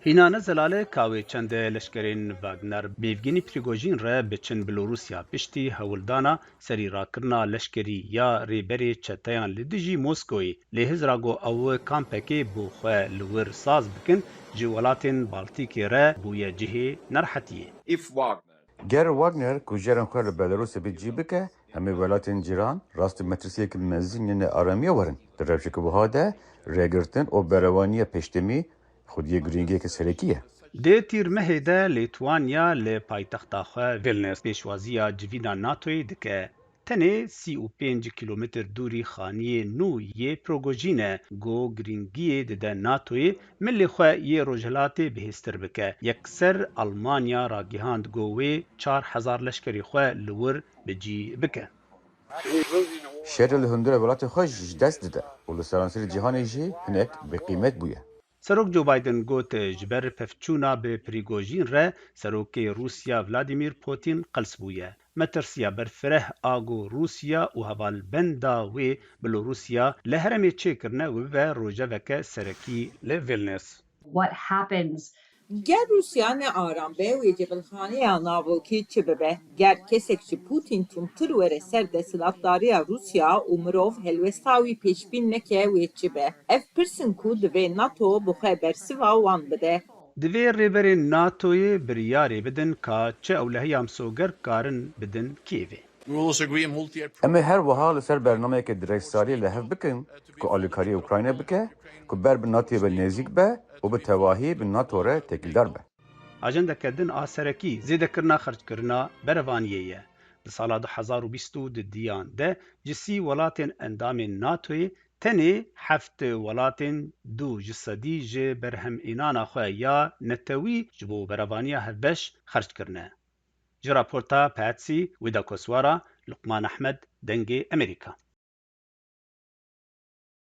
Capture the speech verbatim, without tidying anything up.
Înane zelale ka wê çende leşkerên Wagner bi evgenî Prigojîn re biçin Bilorusya piştî hewldana serî rakirina leşkerî ya rêberê çeteyan li dijî Moskoyê, lê hizra ku ew kampekê bo xwe li wir saz bikin, ji welatên Baltîkê re bûye cihê nerehetiyê. If Wagner Ger Wagner kujerên xwe li Belarusê bi cî bike, hemî welatên cîran rastî metirsiyeke mezin yên aramiya werin. Di rewşeke wiha de rêgirtin û berevaniya pêşdemî xwediyê girîngiyeke serekî ye. Di tîrmehê de Lîtwanya li paytexta xwe Vilnius pêşwaziya civîna NATOyê dike. Tenê sî û pênc kîlometr dûrî xaniyê nû yê Prigojîn e, ku girîngiyê dide NATOyê milê xwe yê rojhilatê bihêztir bike. Yekser Almanya ragihand ku wê çar hezar leşkerî xwe li wir bi cî bike. Şerê li hundirê welatê xwe ji dest dide û li seranserê cîhanê jî hinek bêqîmet bûye. Serok Joe Biden got, ji ber pevçûna bi Prigojîn re Serokê Rûsya Vladimir Putin qels bûye. Metirsiya berfireh a ku Rûsya û hevalbenda wê Bilorusya li herêmê çêkirine û bibe rojeveke serekî li Vilnius. What happens? Ger Rûsya ne aram be, wê cebilxaneya navokî çi bibe? Ger kesek ji Putin tundtir were ser desthilatdariya Rûsya û mirov helwesta wî pêşbîn neke, wê çi be? Ev pirs in ku divê NATO bi xwe bersiva wan bide. Divê rêberên NATOyê biryarê bidin ka çi ewlehiya misoger karin bidin Kîevê. Em ê her wiha li ser bernameyeke direksariyê li hev bikin ku alîkariyê Ukrayna bike, ku ber bi NATOyê ve nêzîk be û bi tevahî bi NATO re têkildar be. Ajendeke din a serekî zêdekirina xerckirina berevaniyê ye. Di sala du hezar û bîst û diyan de ji sî welatên endamên NATOyê tenê heft welatên du ji sedî ji berhemînana xwe ya netewî ji bo berevaniya hevbeş xerc kirine. Ji raporta Patsy Widakuswara, Luqman Ahmed, Dengê Amerîka.